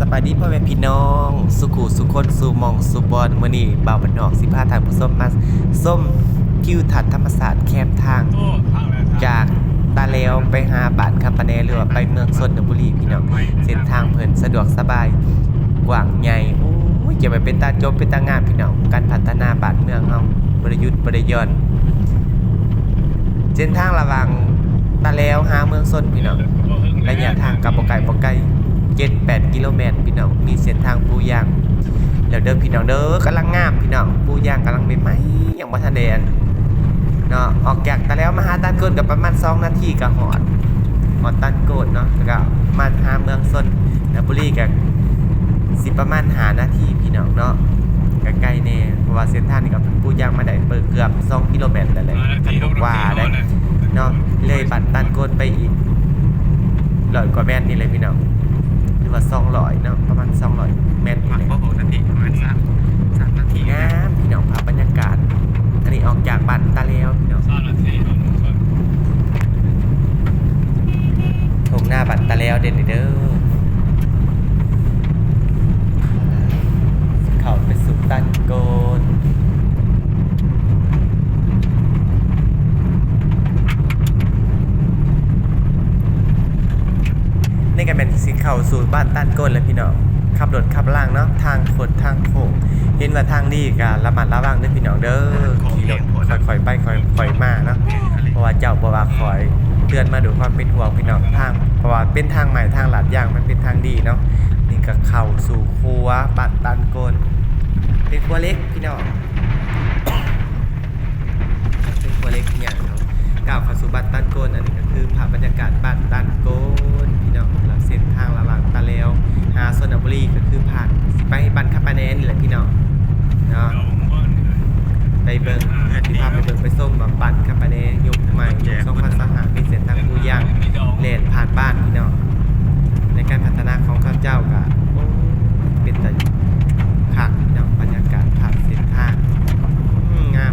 ສະບາຍດີພໍ່ແມ່ພີ່ນ້ອງ ສູ່ຄູ່ສູ່ຄົນ ສູ່ໝ່ອງສູ່ບ່ອນ. ມື້ນີ້ບ່າວບ້ານນອກຊິພາທ່ານຜູ້ຊົມມາຊົມທິວທັດທຳມະຊາດແຄມທາງ ໂອ້ ທາງແຫຼະ ຈາກຕາແລວໄປຫາບ້ານຄຳປະແນ ຫຼືວ່າໄປເມືອງຊົນນະບູລີພີ່ນ້ອງ. ເສັ້ນທາງເພິ່ນສະດວກສະບາຍ ກວ້າງໃຫຍ່ ໂອ້ຍ ຈະວ່າເປັນຕາຈົ່ມເປັນຕາງາມພີ່ນ້ອງ. ການພັດທະນາບ້ານເມືອງເຮົາບໍ່ໄດ້ຢຸດບໍ່ໄດ້ຢ່ອນ. ເສັ້ນທາງລະຫວ່າງຕາແລວຫາເມືອງຊົນພີ່ນ້ອງ ໄລຍະທາງກໍບໍ່ໄກບໍ່ໄກ ເຈັດແປດກິໂລແມັດພີ່ນ້ອງ. ມີເສັ້ນທາງປູຢາງແລ້ວເດີພີ່ນ້ອງເດີ ກຳລັງງາມພີ່ນ້ອງ. ປູຢາງກຳລັງໃໝ່ໆ ຍັງບໍ່ທັນໄດ້ອັນເນາະ. ອອກຈາກຕາແລວມາຫາຕານໂກນກໍປະມານສອງນາທີກໍຮອດ ຮອດຕານໂກນເນາະ. ແລ້ວກໍມາຫາເມືອງຊົນນະບູລີກໍຊິປະມານຫ້ານາທີພີ່ນ້ອງເນາະ ກໍໃກ້ແດ່ ເພາະວ່າເສັ້ນທາງນີ້ກໍເປັນປູຢາງມາໄດ້ເກືອບສອງກິໂລແມັດແລ້ວແຫຼະ ຄັນບໍ່ກວ່າໄດ໋ເນາະ. ເລີຍບ້ານຕານໂກນໄປອີກຮ້ອຍກວ່າແມັດນີ້ແຫຼະພີ່ນ້ອງ ຫຼືວ່າສອງຮ້ອຍເນາະ ປະມານສອງຮ້ອຍແມັດນີ້ແຫຼະ. ບໍ່ ຫົກນາທີ ປະມານສາມ ສາມນາທີ ງາມພີ່ນ້ອງ ພາບບັນຍາກາດ. ອັນນີ້ອອກຈາກບ້ານຕາແລວພີ່ນ້ອງ ສາມນາທີ ທົ່ງນາບ້ານຕາແລວເດ້ນີ້ເດີ. ເຂົ້າໄປສູ່ຕານໂກນ ນີ້ກໍແມ່ນຊິເຂົ້າສູ່ບ້ານຕານໂກນແລ້ວພີ່ນ້ອງ. ຂັບລົດຂັບລາງເນາະ ທາງຄົດທາງໂຄ້ງ ເຫັນວ່າທາງດີກໍລະມັດລະວັງເດີພີ່ນ້ອງເດີ. ຂີ່ລົດຄ່ອຍໆໄປຄ່ອຍໆມາເນາະ ເພາະວ່າເຈົ້າບໍ່ວ່າຂ້ອຍເຕືອນມາດ້ວຍຄວາມເປັນຫ່ວງພີ່ນ້ອງ. ທາງ ເພາະວ່າເປັນທາງໃໝ່ ທາງລາດຢາງ ມັນເປັນທາງດີເນາະ. ນີ້ກໍເຂົ້າສູ່ຂົວບ້ານຕານໂກນ ເປັນຂົວເຫຼັກພີ່ນ້ອງ ເປັນຂົວເຫຼັກຍ່າງເນາະ ກ້າວເຂົ້າສູ່ບ້ານຕານໂກນ. ອັນນີ້ກໍຄືພາບບັນຍາກາດບ້ານຕານໂກນພີ່ນ້ອງ. ແລ້ວເສັ້ນທາງລະຫວ່າງຕາແລວຫາຊົນນະບູລີ ກໍຄືຜ່ານ ຊິໄປບ້ານຄຳປະແນນີ້ແຫຼະພີ່ນ້ອງເນາະ. ໄປເບິ່ງ ຊິພາໄປເບິ່ງໄປຊົມວ່າບ້ານຄຳປະແນຍຸກໃໝ່ ຍຸກສອງພັນຊາວຫ້າ ມີເສັ້ນທາງປູຢາງແລ່ນຜ່ານບ້ານພີ່ນ້ອງ. ໃນການພັດທະນາຂອງເຂົາເຈົ້າກໍ ໂອ້ ເປັນຕາຄັກພີ່ນ້ອງ. ບັນຍາກາດ ພາບເສັ້ນທາງ ອືມ ງາມ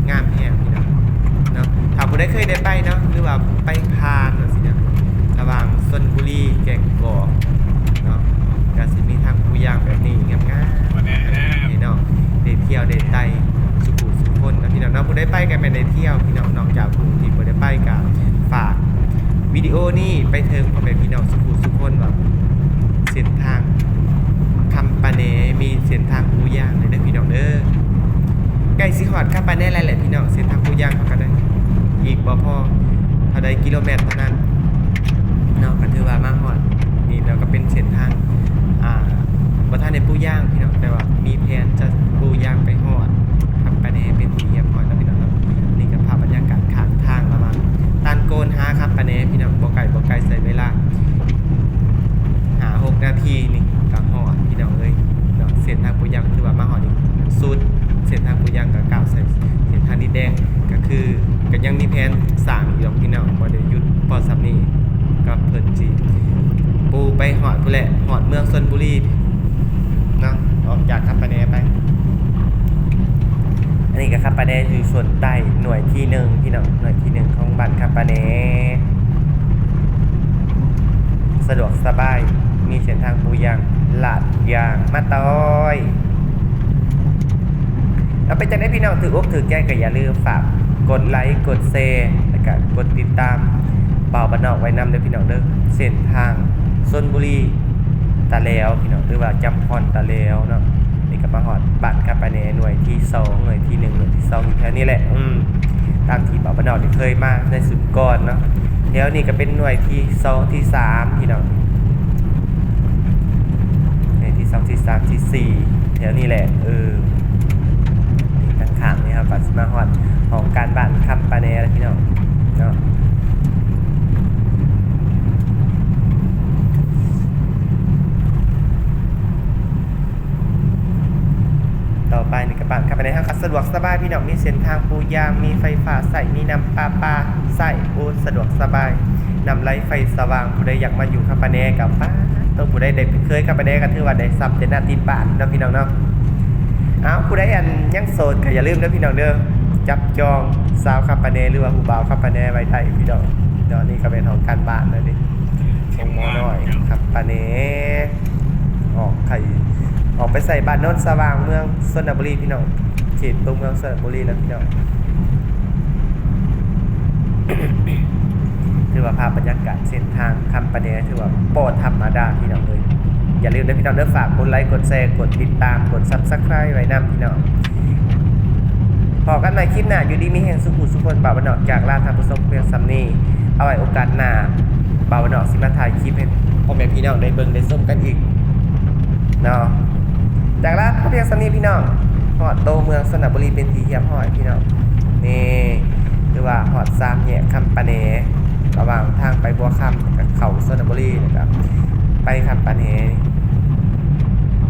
ງາມແຮງພີ່ນ້ອງເນາະ. ຖ້າຜູ້ໃດເຄີຍໄດ້ໄປເນາະ ຫຼືວ່າໄປຜ່ານວ່າຊີ້ນະ ລະຫວ່າງຊົນບູລີ ແກ້ງກອກເນາະ ກໍຊິມີທາງປູຢາງແບບນີ້ງາມໆ ໃຫ້ພີ່ນ້ອງໄດ້ທ່ຽວໄດ້ໄຕ່ສູ່ຜູ້ສູ່ຄົນນະພີ່ນ້ອງເນາະ. ຜູ້ໃດໄປກໍແມ່ນໄດ້ທ່ຽວພີ່ນ້ອງ. ນອກຈາກຜູ້ທີ່ບໍ່ໄດ້ໄປ ກໍຝາກວິດີໂອນີ້ໄປເຖິງພໍ່ແມ່ພີ່ນ້ອງສູ່ຜູ້ສູ່ຄົນວ່າ ເສັ້ນທາງຄຳປະແນມີເສັ້ນທາງປູຢາງເດີພີ່ນ້ອງເດີ. ໃກ້ຊິຮອດຄຳປະແນແລ້ວແຫຼະພີ່ນ້ອງ. ເສັ້ນທາງປູຢາງເຮົາກໍໄດ້ ອີກບໍ່ພໍເທົ່າໃດກິໂລແມັດເທົ່ານັ້ນເນາະ ກໍຖືວ່າມາຮອດນີ້ແລ້ວ. ກໍເປັນເສັ້ນທາງ ອ່າ ບໍ່ທັນໄດ້ປູຢາງພີ່ນ້ອງ ແຕ່ວ່າມີແຜນຈະປູຢາງໄປຮອດຄຳປະແນເປັນທີ່ຮຽບຮ້ອຍແລ້ວພີ່ນ້ອງເນາະ. ນີ້ກໍພາບບັນຍາກາດຂ້າງທາງລະຫວ່າງຕານໂກນຫາຄຳປະແນພີ່ນ້ອງ ບໍ່ໄກບໍ່ໄກ ໃຊ້ເວລາ ຫ້າຫົກນາທີນີ້ກໍຮອດພີ່ນ້ອງເອີຍເນາະ. ເສັ້ນທາງປູຢາງຖືວ່າມາຮອດອີກສຸດ ເສັ້ນທາງປູຢາງກໍກ້າວໃສ່ເສັ້ນທາງດິນແດງ ກໍຄືກໍຍັງມີແຜນສ້າງຢູ່ດອກພີ່ນ້ອງ ບໍ່ໄດ້ຢຸດພໍສ່ຳນີ້ ກໍເພິ່ນຊິປູໄປຮອດພຸ້ນແຫຼະ ຮອດເມືອງຊົນບູລີເນາະ ອອກຈາກຄຳປະແນໄປ. ອັນນີ້ກໍຄຳປະແນຢູ່ສ່ວນໃຕ້ ໜ່ວຍທີໜຶ່ງພີ່ນ້ອງ ໜ່ວຍທີໜຶ່ງຂອງບ້ານຄຳປະແນ. ສະດວກສະບາຍ ມີເສັ້ນທາງປູຢາງ ລາດຢາງ ມາຕອຍ. ແລ້ວເປັນຈັ່ງໃດພີ່ນ້ອງ ຖືກອົກຖືກໃຈ ກໍຢ່າລືມຝາກກົດໄລ ກົດແຊ ແລ້ວກະກົດຕິດຕາມບ່າວບ້ານນອກໄວ້ນຳເດີພີ່ນ້ອງເດີ. ເສັ້ນທາງຊົນບູລີ ຕາແລວພີ່ນ້ອງ ຫຼືວ່າຈຳພອນ ຕາແລວເນາະ. ນີ້ກໍມາຮອດບ້ານຄຳປະແນ ໜ່ວຍທີສອງ ໜ່ວຍທີໜຶ່ງ ໜ່ວຍທີສອງ ຢູ່ແຖວນີ້ແຫຼະ ອືມ ຕາມທີ່ບ່າວບ້ານນອກໄດ້ເຄີຍມາໃນຊຸດກ່ອນເນາະ. ແຖວນີ້ກໍເປັນໜ່ວຍທີສອງ ທີສາມພີ່ນ້ອງ ໜ່ວຍທີສອງ ທີສາມ ທີສີ່ ແຖວນີ້ແຫຼະ ເອີ. ນີ້ທາງຂ້າງນີ້ເຮົາກໍຊິມາຮອດຫ້ອງການບ້ານຄຳປະແນແລ້ວພີ່ນ້ອງເນາະ. ຕໍ່ໄປນີ້ກໍບ້ານຄຳປະແນ ເຮົາກໍສະດວກສະບາຍພີ່ນ້ອງ ມີເສັ້ນທາງປູຢາງ ມີໄຟຟ້າໃຊ້ ມີນ້ຳປະປາໃຊ້ ໂອ້ ສະດວກສະບາຍ ນ້ຳໄຫຼໄຟສະຫວ່າງ. ຜູ້ໃດຢາກມາຢູ່ຄຳປະແນກໍປາໂຕ ຜູ້ໃດໄດ້ໄປເຄີຍຄຳປະແນກໍຖືວ່າໄດ້ຊຳແຕ່ໜ້າຕີນບ້ານເນາະພີ່ນ້ອງເນາະ. ເອົາ ຜູ້ໃດອັນຍັງໂສດກໍຢ່າລືມເດີພີ່ນ້ອງເດີ ຈັບຈອງສາວຄຳປະແນ ຫຼືວ່າຜູ້ບ່າວຄຳປະແນໄວ້ໄດ້ພີ່ນ້ອງເນາະ. ນີ້ກໍແມ່ນຫ້ອງການບ້ານເລີຍນີ້ ໂຮງໝໍນ້ອຍຄຳປະແນ. ອອກໄປໃສ່ບ້ານໂນນສະຫວ່າງ ເມືອງຊົນນະບູລີພີ່ນ້ອງ, ເຂດຕົວເມືອງຊົນນະບູລີແລ້ວພີ່ນ້ອງ. ຖືວ່າພາບບັນຍາກາດເສັ້ນທາງຄຳປະແດ ຖືວ່າບໍ່ທຳມະດາພີ່ນ້ອງເອີຍ. ຢ່າລືມເດີພີ່ນ້ອງເດີ ຝາກກົດໄລ ກົດແຊ ກົດຕິດຕາມ ກົດ Subscribe ໄວ້ນຳພີ່ນ້ອງ. ພໍ້ກັນໃໝ່ຄລິບໜ້າ ຢູ່ດີມີແຮງສຸຂູສຸຄົນ. ບ່າວບ້ານນອກຈາກລາທ່ານຜູ້ຊົມພຽງສ່ຳນີ້, ເອົາໄວ້ໂອກາດໜ້າ ບ່າວບ້ານນອກຊິມາຖ່າຍຄລິບໃຫ້ພໍ່ແມ່ພີ່ນ້ອງໄດ້ເບິ່ງໄດ້ຊົມກັນອີກເນາະ. ຈາກລາພຽງສ່ຳນີ້ພີ່ນ້ອງ, ຮອດໂຕເມືອງຊົນນະບູລີເປັນທີ່ຮຽບຮ້ອຍພີ່ນ້ອງ. ນີ້ ຖືວ່າຮອດສາມແຍກຄຳປະແນ ລະຫວ່າງທາງໄປບົວຄຳ ແລ້ວກະເຂົ້າຊົນນະບູລີ ແລ້ວກະໄປຄຳປະແນ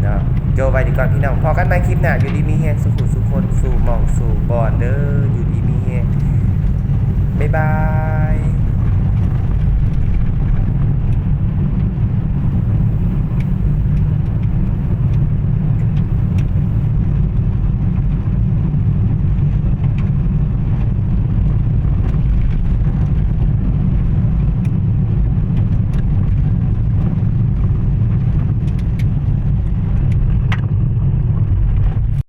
ເນາະ. ໂຈໄວ້ດີກ່ອນພີ່ນ້ອງ, ພໍ້ກັນໃໝ່ຄລິບໜ້າ ຢູ່ດີມີແຮງສຸຂູສຸຄົນ ສູ່ໝ່ອງສູ່ບ່ອນເດີ ຢູ່ດີມີແຮງ ບາຍບາຍ.